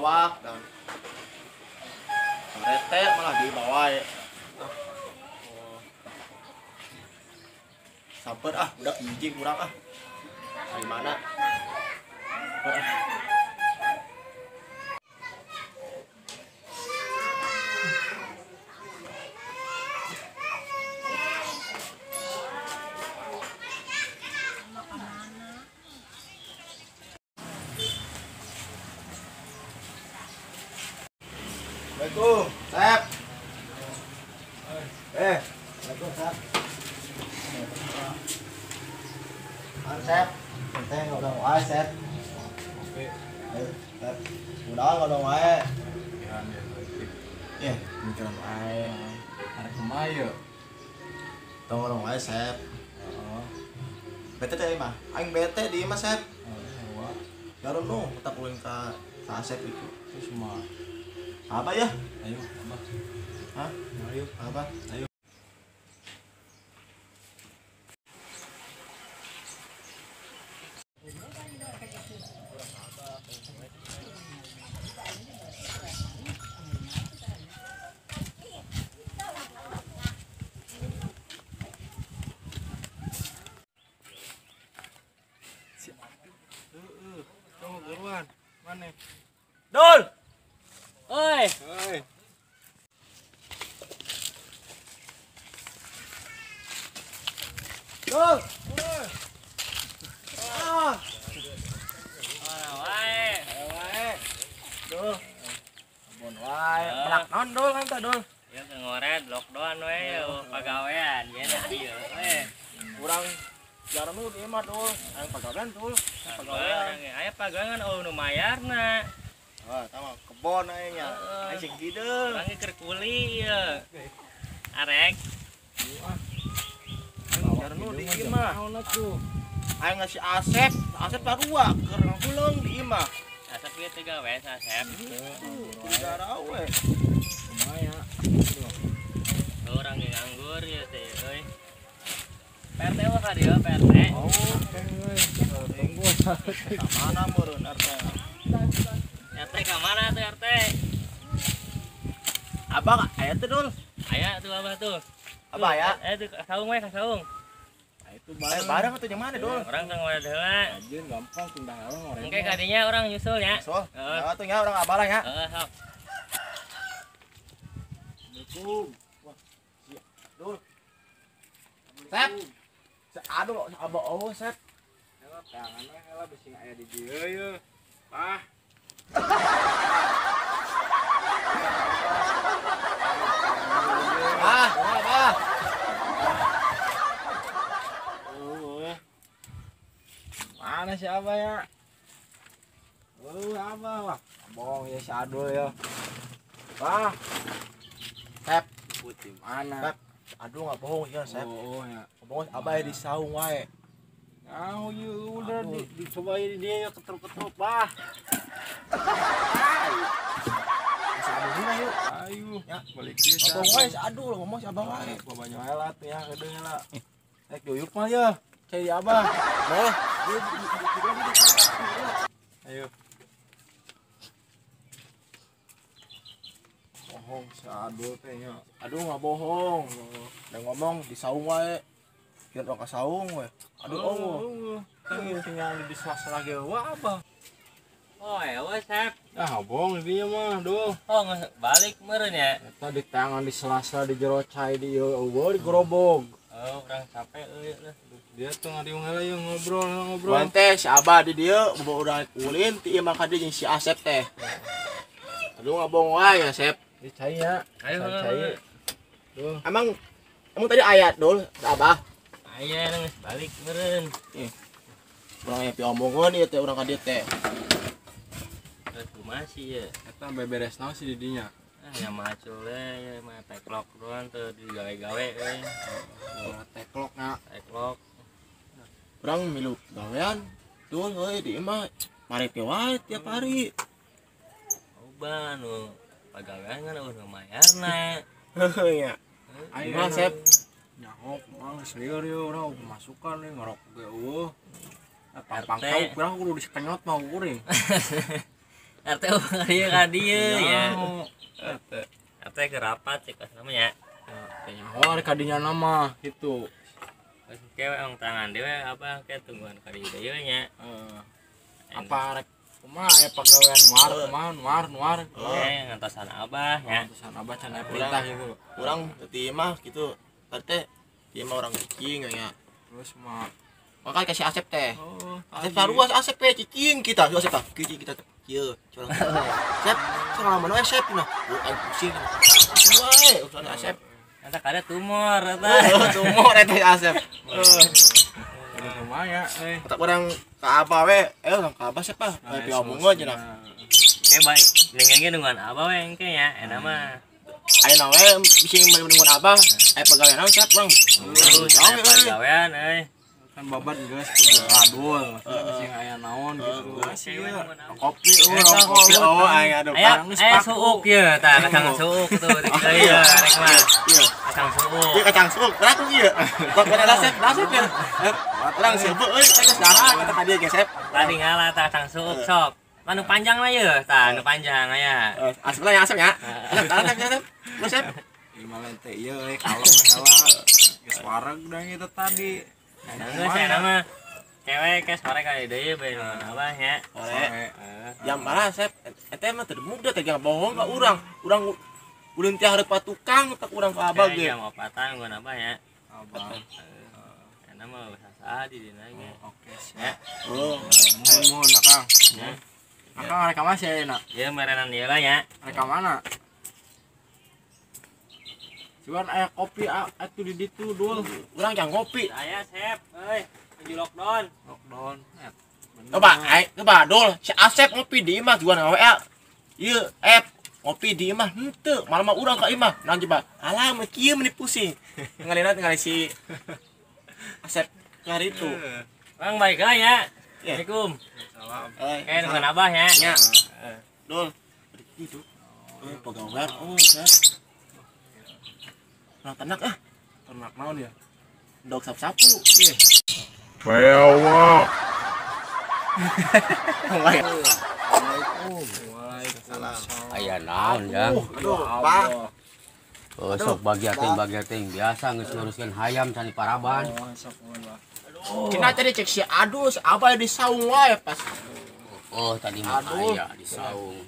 lawak dan rete malah dibawa ya. Oh. Samper ah, udah hiji kurang ah. Dari mana? Assalamualaikum, Sep. Assalamualaikum, Sep. An Sep, teh ngobrol wae, Sep. Oke. Ayo, Sep. Udah ngobrol wae. Ya, mikiran wae. Arek kumaha yeuh? Tong ngobrol wae, Sep. Heeh. Bete teh mah. Aing bete di imah, Sep. Heeh, Garon nu tak ulin ka Asep itu. Terus mah apa ya? Ayo, apa? Hah? Ayo, apa? Ayo. Tunggu buruan. Mana? Dul. Oi. Oi. Dul. Oi. Ah. Ah, wae. Wae. Dul. Abon wae. Pelak naon Dul kan teh Dul. Ya ngoret lockdown we pagawean nya ieu we. Urang jarang nu ieu mah Dul. Aya pagawean Dul. Pagawean. Aya pagawean eueuh nu mayarna. Ah, tama kebon aing nya. Aing sing hideung. Urang keur kuli ieu. Arek. Jarang nu di imah. Naon atuh? Aing ngasih Asep, Asep sarua keur ngahuleung di imah. Asep ieu teh gawe Asep. Kudu darawe. Kumaha ya? Urang ge nganggur ieu teh euy. PRT mah ka dieu PRT. Oh, euy. Tunggu. Ka mana meureun RT? RT ka mana tuh RT? Abah aya teh Dul. Aya tuh abah tuh. Abah aya? Tuh ka saung we ka saung. Itu bareng. Bareng atuh jeung mana Dul? Urang teh ngored heula. Anjeun gampang pindah heula ngored. Engke kadinya urang nyusul nya. Nyusul. Heeh atuh nya urang abah lah nya. Heeh, sok. Assalamualaikum. Wah, Dul. Sep. Aduh, abah eueuh Sep. Heula tangan we heula bisi aya di dieu yeuh. Ah. Ah, abah. Mana si abah ya? Oh, abah wah. Bohong ya si Adul ya. Wah. Sep, putih mana? Sep. Adul enggak bohong ya, Sep. Oh, ya. Bohong abah di saung wae. Ah, udah dicobain dia ya ketruk-ketruk, bah. Si Adul yuk. Ayo, ya balik deui. Abang wae si Adul ngomong si abang wae. Banyak heula tuh ya kedeung heula. Rek duyuk mah ya. Cai abah. Nah, ayo. Bohong si Adul teh nya. Aduh enggak bohong. Da ngomong di saung wae. Kira orang ka saung we. Aduh oh. Teu tinggal di sela-sela ge wah abah. Oh, ya weh, Sep. Ah, bohong dia mah, Dul. Oh, geus balik meureun ya. Eta di tangan di sela-sela di jero cai di ieu eueuh di gerobog. Oh, urang capek euy lah. Dia tuh ngariung heula yeuh ngobrol ngobrol. Wan teh si abah di dieu bobo urang ulin ti imah ka dieu jeung si Asep teh. Aduh enggak bohong wae ya, Sep. Di cai nya. Ayo cai. Dul. Emang emang tadi ayat Dul, si abah. Aya geus balik meureun. Ih. Urang aya piomongeun ieu teh urang ka dieu teh. Terus kumaha sih ya? Eta beberes naon sih di dinya? Ah, ya macul ya mah teklok doang teu digawe-gawe euy. Teklok nya. Teklok. Urang milu gawean Dul euy di imah marete wae tiap hari. Loba nu pagawean kan eueuh nu mayarna. Heuh nya. Ayo Sep. Nyaho kumaha geus lieur ieu urang pemasukan euy ngarokok ge eueuh. Pangpang tau urang kudu dikenyot mah kuring. RT ka dieu ka dieu ya. RT ke rapat cek namanya. Ya nyaho ka dinya nama gitu. Oke, orang tangan dewe apa ke tungguan ka dieu deui nya. Apa rek kumaha aya pagawean nuar kumaha nuar nuar. Ngantosan abah nya. Ngantosan abah can aya perintah gitu. Urang teu mah gitu. Teh ieu mah urang cicing nya. Terus mah makanya kasih Asep teh. Asep sarua Asep teh cicing kita, Asep tah cicing kita kieu curang. Sep, curang mana Asep nah. Aing pusing. Pusing wae urusan Asep. Eta kada tumor eta. Tumor eta Asep. Aduh kumaha ya euy. Otak urang ka abah we, urang ka abah Sep ah. Kayak piomong aja nah. Baik, nengenge nungguan abah we engke nya, eta mah. Ayeuna we bisi nungguan abah, aya pagawean naon Sep urang. Pagawean euy. Kan babat geus kudu adul, sing aya naon gitu. Kopi rokok oh aing aduh. Aya suuk ieu tah kacang suuk tuh ieu rek mah. Kacang suuk. Ieu kacang suuk, berapa ieu? Kok kada Sep, Sep ya. Urang seubeuh euy, geus darah kata ka dieu ge Sep. Tadi ngalah tah kacang suuk sok. Anu panjang lah ieu, tah anu panjang aya. Asep lah ya Asep ya. Asep Asep. Lu Sep. Ieu mah teh ieu euy kalem heula. Geus wareg da kitu tadi. Geus saya mah cewek ke sore kali deui bae abah nya. Sore. Jam mana Sep? Eta mah teu muda teh bohong ka urang. Urang ulun teh hareup ka tukang tak urang ka abah ge. Jam 4-an gua abah nya. Abah. Eta mah saha di dina ge. Oke siap. Oh, muhun akang. Akang rek ka mana sih ayeuna? Ieu merenan ieu lah nya. Rek ka mana? Cuman aya kopi atuh di ditu dul. Urang jang ngopi. Aya Sep euy, lagi lockdown. Lockdown. Coba ai, coba dul, si Asep ngopi di imah juan ngawe. Ieu ep ngopi di imah henteu, malah mah urang ka imah. Naon coba? Alah mah kieu meuni pusing. Ngalina tingali si Asep kari itu. Bang baik lah ya. Assalamualaikum. Salam. Nungguan abah ya. Nya. Dul. Itu. Pegawai. Oh, Sep. Nah, ternak ah. Ternak naon ya? Dog sapu-sapu. Iya. Bawa. Assalamualaikum. Waalaikumsalam. Aya naon, Jang? Aduh, Pak. Oh, sok bagiating biasa geus nguruskeun hayam can di paraban. Oh, sok mun, Pak. Cina tadi cek si Adul, si Abah di saung wae pas. Oh, tadi mah aya di saung.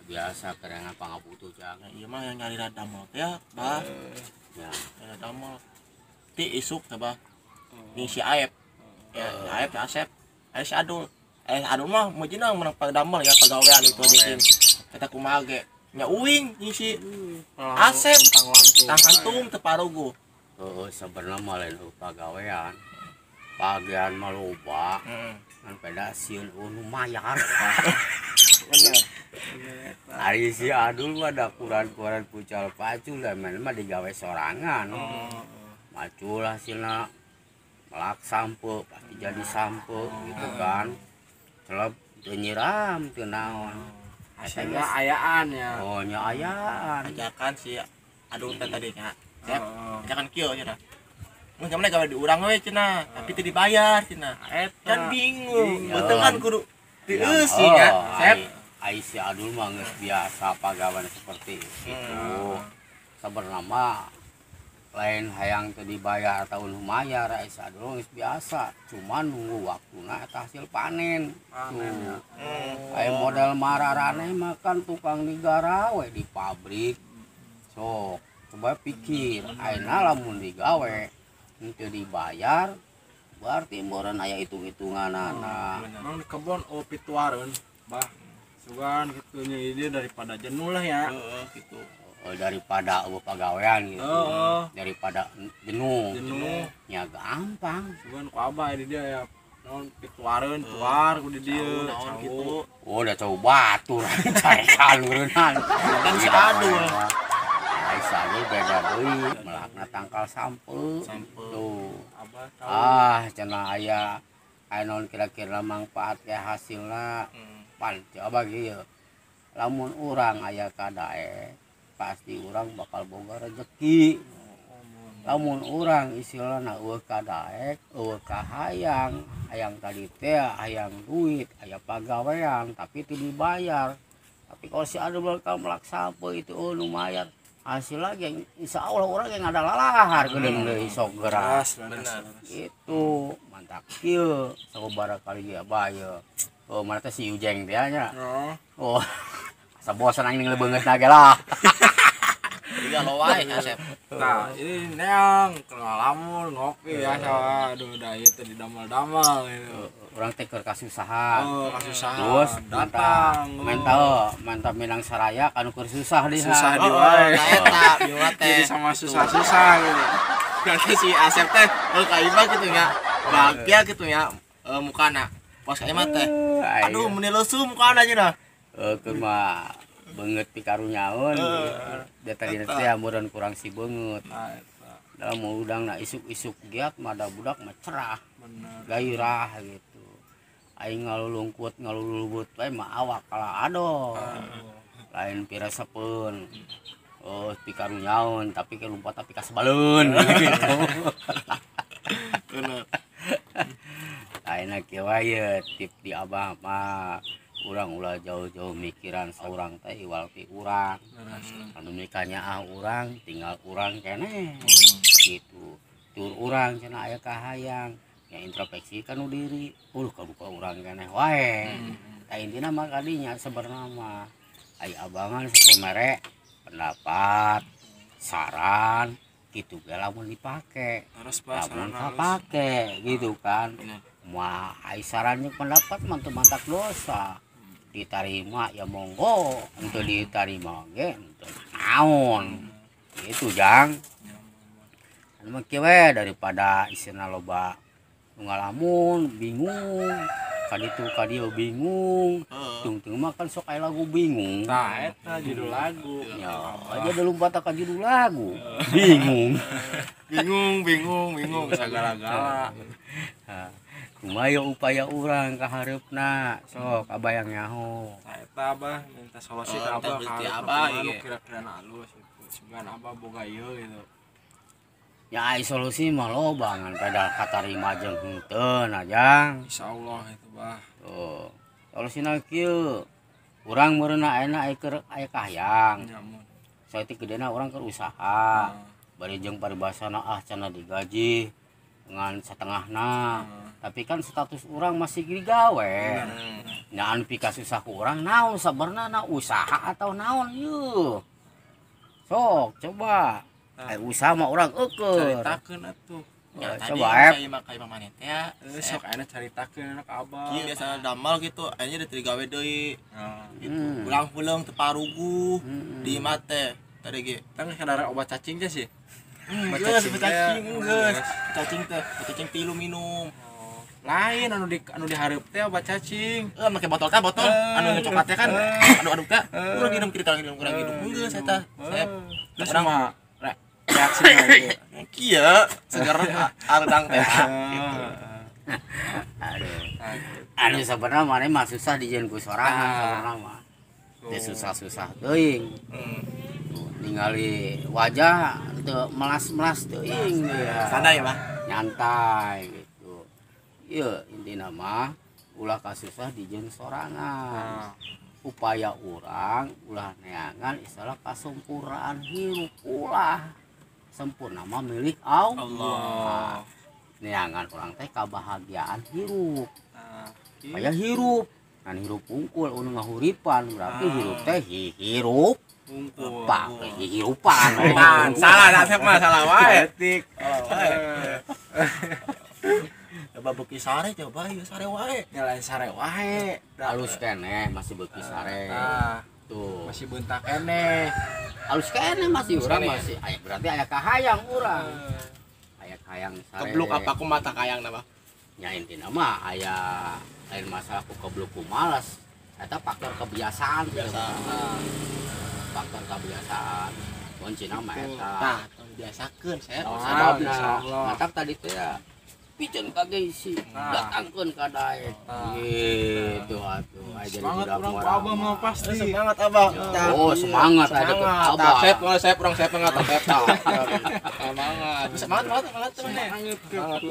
Biasa karena pangabutuh Jang. Nah, iya mah yang nyari damel teh ya, Bah. Ya, nyari damel. Ti isuk teh, Bah. Jeung si Aep. Ya, Aep si Asep. Aya si Adul. Adul mah mujina menang pagdamel ya pagawean itu aja. Eta kumaha ge. Nya uing jeung si Asep tang kantung teu paruguh. Heeh, sabenerna mah lain pagawean. Pagawean mah loba. Ngan peda sieun nu mayar. Bener. Ari si Adul mah da kuran-kuran pucal pacul da mah digawe sorangan. Macul hasilna melak sampe pasti jadi sampe gitu kan. Celep teu nyiram teu naon. Hasilna ayaan ya. Oh nya ayaan. Ajakan si Adul teh tadi nya. Sep, ajakan kieu nya dah. Mun jamna gawe di urang we cenah, tapi teu dibayar cenah. Kan bingung. Betul kan kudu dieusi nya. Sep. Ai si Adul mah geus biasa pagawean seperti itu. Sabenerna mah lain hayang teu dibayar atau nu mayar ai si Adul geus biasa, cuman nunggu waktuna eta hasil panen. Tuh. Ai model mararaneh mah kan tukang digarawe di pabrik. Sok, coba pikir ayeuna lamun digawe teu dibayar berarti meureun aya hitung-hitunganana. Emang di kebon oh pituareun, Bah. Sugan gitu nya ini daripada jenuh lah ya. Heeh, gitu. Daripada eueuh pagawean gitu. Daripada jenuh. Jenuh. Nya gampang. Sugan ku abah di dia ya. Naon pituareun tuar ku di dieu naon gitu. Oh, da cau batur carekan meureunnan. Kan si Adul. Ai si Adul beda deui, melakna tangkal sampe. Tuh. Abah tahu. Ah, cenah aya aya naon kira-kira mangfaat ke hasilna. Pan coba kieu. Lamun urang aya kadae pasti urang bakal boga rezeki. Lamun urang istilahna eueuh kadaek, eueuh kahayang, hayang tadi teh hayang duit, aya pagawean tapi teu dibayar. Tapi kalau si Adul bakal melak sampeu itu eueuh nu mayar. Hasil lagi insya Allah orang yang ada lalahar geudeung deui sok geura. Itu mantap kieu sababaraha kali ge abah ye. Oh mana teh si Ujeng teh nya. Oh. Asa bosan aing ningali beungeutna ge lah. Iya lo wae Asep. Nah, ini neang ngalamun ngopi ya sama aduh dah itu di damal-damal gitu. Urang teh keur kasusahan. Oh, kasusahan. Terus datang mantap minang saraya kanu keur susah di susah di wae. Eta biwa teh. Jadi sama susah-susah gitu. Berarti si Asep teh ka imah gitu nya. Bahagia gitu nya mukana. Pas ka imah teh. Aduh meuni lesu mukana nya dah. Keur mah beungeut pikarunyaeun. Da tadi teh amuran kurang si beungeut. Dalam udang na isuk-isuk giat mah da budak mah cerah. Gairah gitu. Aing ngalulungkut ngalulubut wae mah awak kalah adoh. Lain pirasepeun. Oh pikarunyaeun tapi ke lumpat tapi kasebaleun gitu. Bener. Ayeuna kieu wae tip di abah mah urang ulah jauh-jauh mikiran saurang teh iwal ti urang. Anu mikanya ah urang tinggal urang keneh gitu. Tur urang cenah aya kahayang nya introspeksi kanu diri. Kabuka urang keneh wae. Tah intina mah kadinya sebenarna mah aya abangan sakumere pendapat, saran kitu ge lamun dipake. Lamun kapake gitu kan. Mah ai saran jeung pendapat mah teu mantak dosa. Diterima ya monggo, untuk diterima ge henteu naon. Gitu Jang. Anu mah kieu we daripada isina loba nu ngalamun bingung, kaditu kadieu bingung. Tungtung mah kan sok aya lagu bingung. Tah eta judul lagu. Ya, aja da lumpat ka judul lagu. Bingung. Bingung, bingung, bingung sagala-gala. Kumaha upaya urang ka hareupna sok abayang nyaho. Tah eta abah minta solusi ka abah ka abah kira-kira alus gitu. Sebenarnya abah boga ieu gitu. Ya ai solusi mah loba ngan pada katarima jeung henteu na Jang. Insyaallah itu bah. Tuh. Solusina kieu. Urang meureunna ayeuna aya keur aya kahayang. Saeutik gedena urang keur usaha. Bari jeung paribasana ah cenah digaji ngan satengahna. Tapi kan status urang masih digawe. Nya anu pikasusah ku urang naon sabenerna na usaha atau naon yeuh. Sok coba. Ai usaha mah urang eukeun. Caritakeun atuh. Ya, coba tadi mah ka imah maneh teh. Sok ayeuna caritakeun anak abah. Kieu biasa damal gitu, ayeuna teu digawe deui. Gitu. Ulang-ulang teu paruguh di imah teh. Tadi ge. Tang kadara obat cacing teh sih. Obat cacing geus. Cacing teh, cacing tilu minum. Lain anu di anu dihareup teh obat cacing. Make botol teh botol anu coklat teh kan anu aduk teh. Urang minum kieu urang minum geus eta. Sep. Terus mah reaksi lagi. Kieu seger aredang teh gitu. Aduh. Anu sabenerna maneh mah susah dijieun ku sorangan sabenerna mah. Teu susah-susah teuing. Ningali wajah teu melas-melas teuing dia. Santai mah. Nyantai gitu. Ieu intina mah ulah kasusah dijieun sorangan. Upaya urang ulah neangan istilah kasempurnaan hirup ulah sempurna mah milik Allah. Neangan urang teh kabahagiaan hirup. Supaya hirup kan hirup unggul anu ngahuripan berarti hirup teh hirup unggul. Pak hirupan. Salah Asep mah salah wae. Etik. Coba beuki sare coba ieu sare wae. Nya lain sare wae. Alus keneh masih beuki sare. Tuh. Masih bentak keneh. Alus keneh masih urang masih aya berarti aya kahayang urang. Aya kahayang sare. Kebluk apa ku mata kahayang na mah? Nya intina mah aya lain masalah ku kebluk ku malas. Eta faktor kebiasaan. Kebiasaan. Faktor kebiasaan. Kuncina mah eta. Tah, tong biasakeun saya. Sababna. Matak tadi teh ya. Piceun ka gengsi, datangkeun ka daek. Gitu atuh. Aya jadi Semangat budak urang ku muara Abah mah mah. pasti. Semangat Abah. Oh, semangat ada ke Semangat. Abah. Sep, sep, urang sep semangat, sep. Semangat. Semangat, semangat, semangat. Semangat.